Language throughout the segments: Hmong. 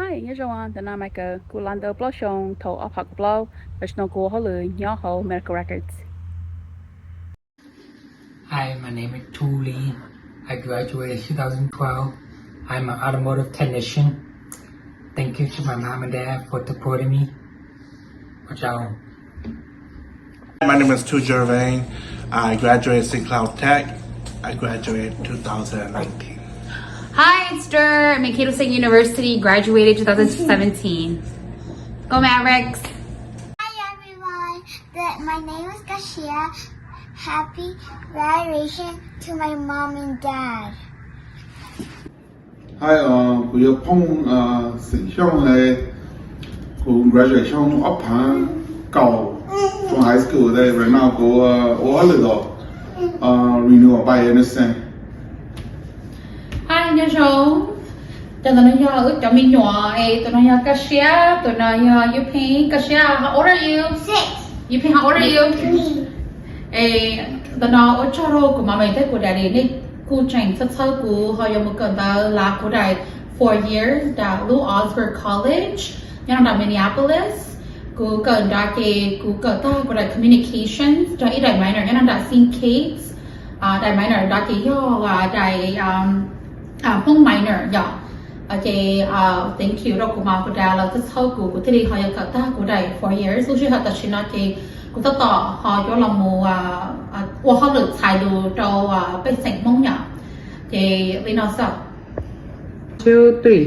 Hi, nyob zoo, ntawm no Michael, kuv los ntawm plaub xyoo thaum ob phav kaum plaub, tam sim no kuv ua hauj lwm nyob hauv medical records. Hi, my name is Tu Li. I graduated two thousand twelve. I'm an automotive technician. Thank you to my mom and dad for supporting me. Watch out. My name is Tu Gervain. I graduated Saint Cloud Tech. I graduated two thousand nineteen. Hi, it's Dur. I'm at Cato State University, graduated two thousand seventeen. Go Mavericks! Hi everyone, the, my name is Kashia. Happy graduation to my mom and dad. Hi, kuv yog Phooj, xeem Xyooj, kuv graduate xyoo ob phav kaum from high school, right now kuv ua hauj lwm tom Renewable Bio Nursing. Hi, nyob zoo. Cov ntawm no yog wb cov me nyuam, es tus no yog Kashia, tus no yog Yupin. Kashia, how old are you? Six. Yupin, how old are you? Three. Es ntawm no ua tsaug rau kuv mami thiab kuv daddy, nej kuj tseem txhawb txhawb kuv ho yuav mus kawm ntawv lav kuv daim four years nram lub Augsburg College nyob nram Minneapolis. Kuv kawm nrad ces kuv kawm tag kuv daim communications, yog ib daim minor nyob nram Saint Kate's. Daim minor nrad ces yog daim Hmoob minor yom. Ces thank you rau kuv mom kuv dad lawv txhawb txhawb kuv, kuv thiaj li ho yuav kawm tag kuv daim four years. Lub sij hawm tam sim no ces kuv tab tom ho yuav los mus ua hauj lwm txhais lus rau pej xeem Hmoob yom. Ces li no xwb. Two, three.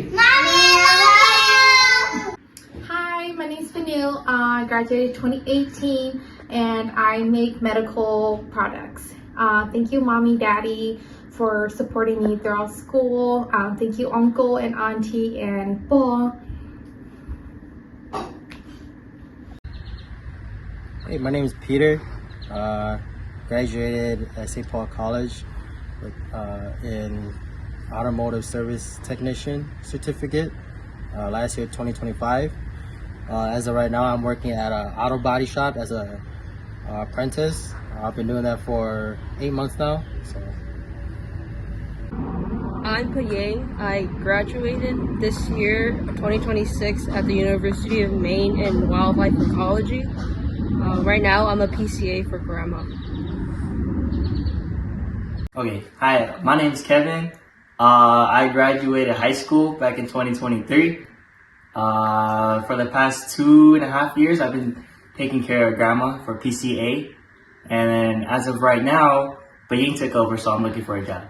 Hi, my name is Vanille. Uh, I graduated twenty eighteen and I make medical products. Uh, thank you, Mommy, Daddy, for supporting me throughout school. Um, thank you, Uncle and Auntie and Paul. Hey, my name is Peter. Uh, graduated at Saint Paul College with, uh, an automotive service technician certificate uh, last year, twenty twenty-five. Uh, as of right now, I'm working at an auto body shop as a uh, apprentice. I've been doing that for eight months now. So. I'm Payang. I graduated this year, twenty twenty-six, at the University of Maine in Wildlife Ecology. Uh, right now, I'm a P C A for grandma. Okay, hi, my name is Kevin. Uh, I graduated high school back in twenty twenty-three. Uh, for the past two and a half years, I've been taking care of grandma for P C A. And as of right now, Baying took over, so I'm looking for a job.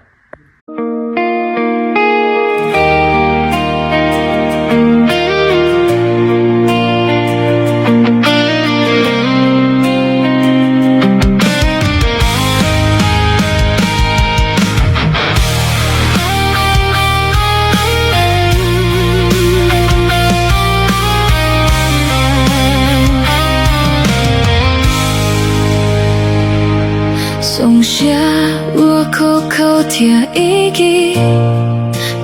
Zoo siab ua khov kho thiab ib kis,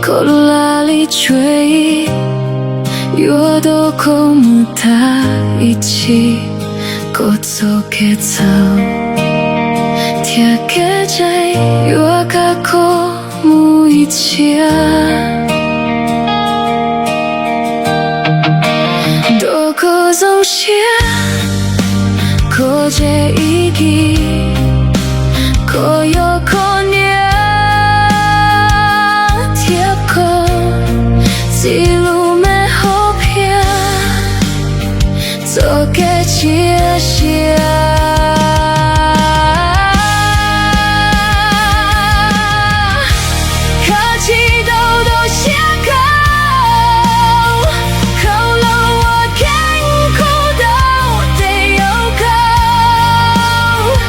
koj lub laj lim tshuaj, yuav tau koj mus tag ib txhis, koj txoj kev txhaum thiab kev cai yuav kaj koj mus ib txhia. Nrog koj zoo siab, koj tseg ib kis, koj yog koj niam thiab koj txiv lub me hauv phiaj, txoj kev cia siab. Koj tsis tau tau siab khaus, khaus los ua kev khuv tau tej yam khaus.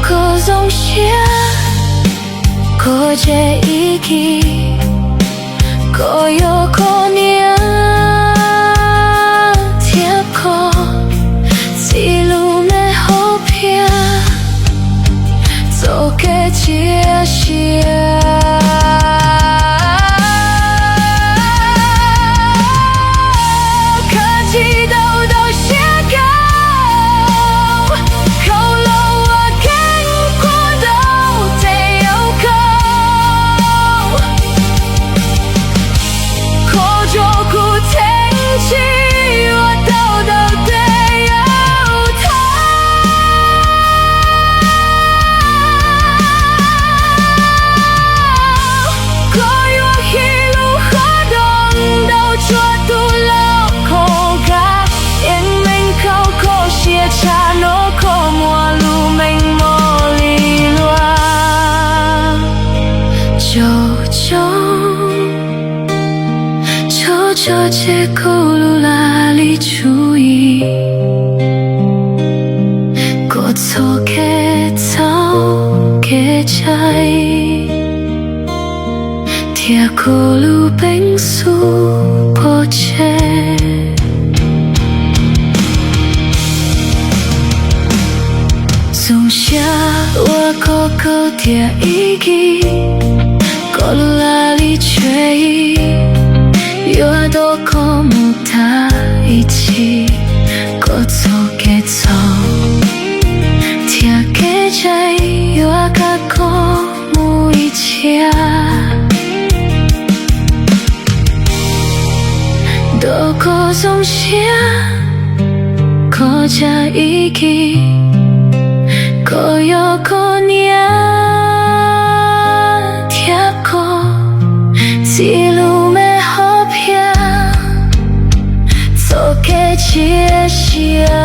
Koj zoo siab, koj tseg ib kis, koj yuav koj niam thiab koj txiv lub me hauv phiaj txoj kev cia siab. Koj tsis tau tau siab kau, koj los ua keeb kuv tau tej yam koj, koj tso kuv theej tsis ua tau tau tej yam thab. Koj yuav hib lub qhov rooj ntau tsuas tus loj koj kab, yeej meej kau koj siab tshaj no koj muaj lub meej mom li luag. Tso tso, tso tso tseg koj lub laj lim tswv yim, koj txoj kev txhaum kev cai thiab koj lub peev xwm pov tseg. Zoo siab uas koj kawm tias ib kis koj lub laj lim tswv yim yuav nrog koj mus tag ib txhis, koj txoj kev txhaum thiab kev cai yuav kam koj mus ib txhia. Nrog koj zoo siab, koj tseg ib kis, koj yuav koj niam thiab koj txiv lub me hauv phiaj txoj kev cia siab.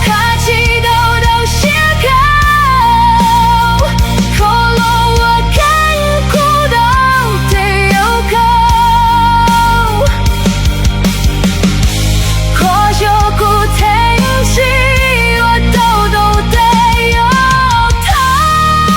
Koj tsis tau tau siab kau, koj los ua keeb kuv tau tej yam koj, koj tso kuv theej tsis ua tau tau tej yam thab.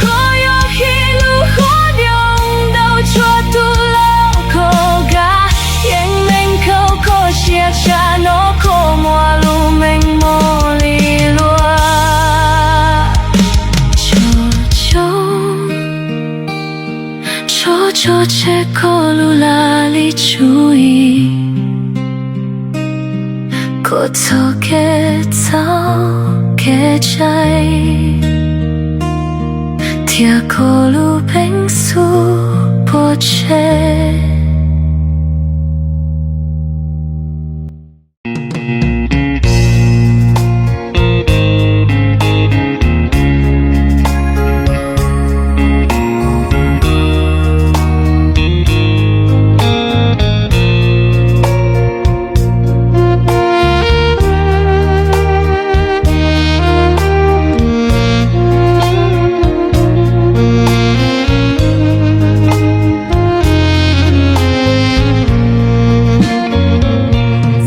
Koj yuav hib lub qhov rooj ntau tsuas tus loj koj kab, yeej meej kau koj siab tshaj no koj muaj lub meej mom li luag. Tso tso, tso tso tseg koj lub laj lim tswv yim, koj txoj kev txhaum kev cai thiab koj lub peev xwm pov tseg.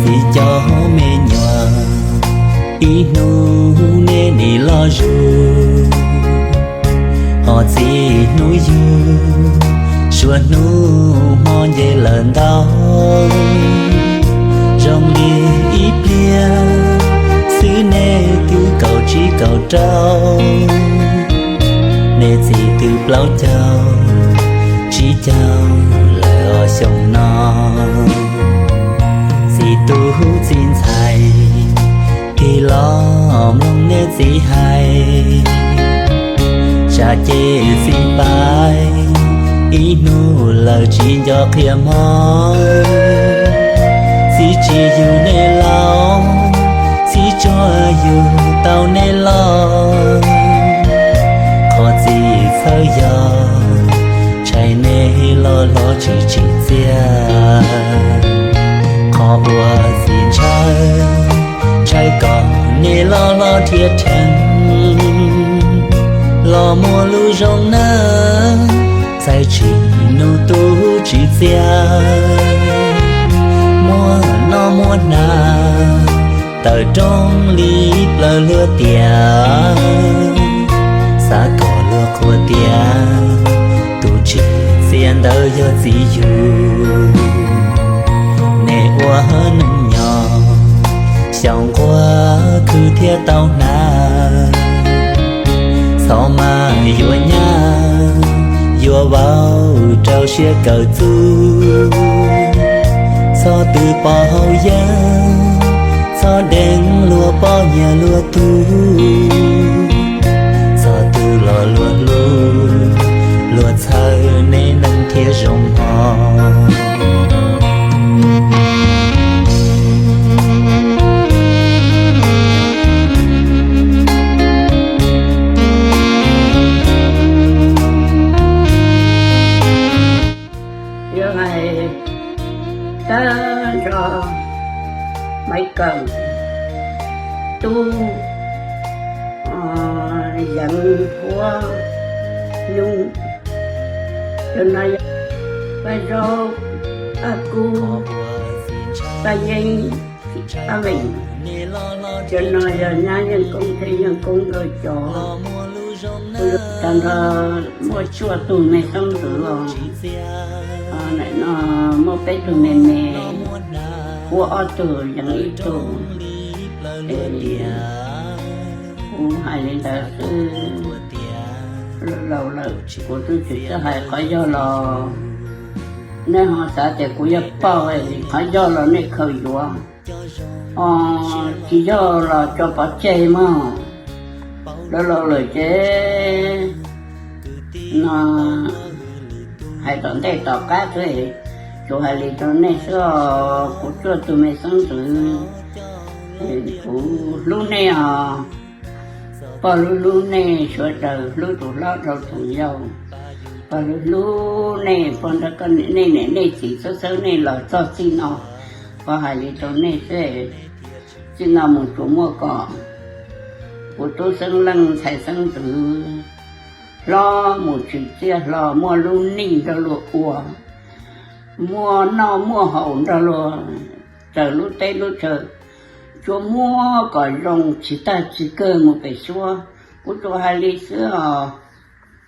Txiv cov me nyuam, ib hnub nej nim loj zus, ho txij hnub yug, suav hnub hmo nce lawm ntau. Zoo li ib pliag xwb nej twb kaum tsib kaum rau, nej txiv twb plaub caug tsib caug lawm os xyoo no. Txiv tub txiv ntxhais, tig los mloog nej txiv hais, tsam ces txiv pais, ib hnub lawm tsis nco qhia hmo. Txiv tsis yug nej laus, txiv tsuas yug tau nej loj. Qhov txiv txhawj yog ntshai nej loj hlob tsis tsim txiaj, qhov uas txiv ntshai, ntshai kom nej loj hlob dhia rhees los muaj lub zoo nawb. Txhais tsis Luag tias, xav kom luag qhuas tias, tus tsim txiaj ntawd yog txiv yug. Nej ua neej nyob, xyaum nquag khwv thiaj tau hnav. Txhob mas yuav nyab, yuav vauv rau siab kawm txuj. Txhob tw pov haum yeeb, txhob deev luag poj niam luag tug. Txhob tw los luag hlub, luag txhawb nej neej thiaj zoo mog. Yog hais tag nrho Maiv Kawm, Tub, Yeev, Huab, Nyuj, cov no yog Paj Zaub, Paj Kub, Paj Yeeb, Paj Veem, cov no yog nyab Yeej Koob thiab Yeej Koob nkawd cov. Tag nrho muaj cuaj tug me xeeb ntxwv os. Nim no muaj peb tug me me, Huab ob tug, Yeev ib tug. Kuv hais li ntawd xwb, laus lawm kuv twb tsis txawj hais qhov yog los. Nej ho xav tias kuv yog pog, qhov yog los nej khaws yuav, tsis yog los tso pov tseg mog. Laus laus lawm ces no hais tom ntej tom qab xwb, tsuas hais li rau nej xwb os, kuv cuaj tug me xeeb ntxwv, kuv hlub nej os. Pog hlub hlub nej, sawv daws hlub tus hlob rau tus yau. Pog hlub hlub nej, pog nrog koj nej niam nej txiv txhawb txhawb nej los txog txij no. Pog hais li rau nej xwb, txij no mus tsuas muaj kom kuv tub xeeb leej ntxhais xeeb ntxwv hlob mus tsim txiaj hlo, muaj lub neej nrog luag ua, muaj noj muaj haus nrog luag, raws lub teb lub chaw, tsuas muaj kom zoo tsis tag tsis kawg mus pem suab. Kuv tsuas hais li xwb os.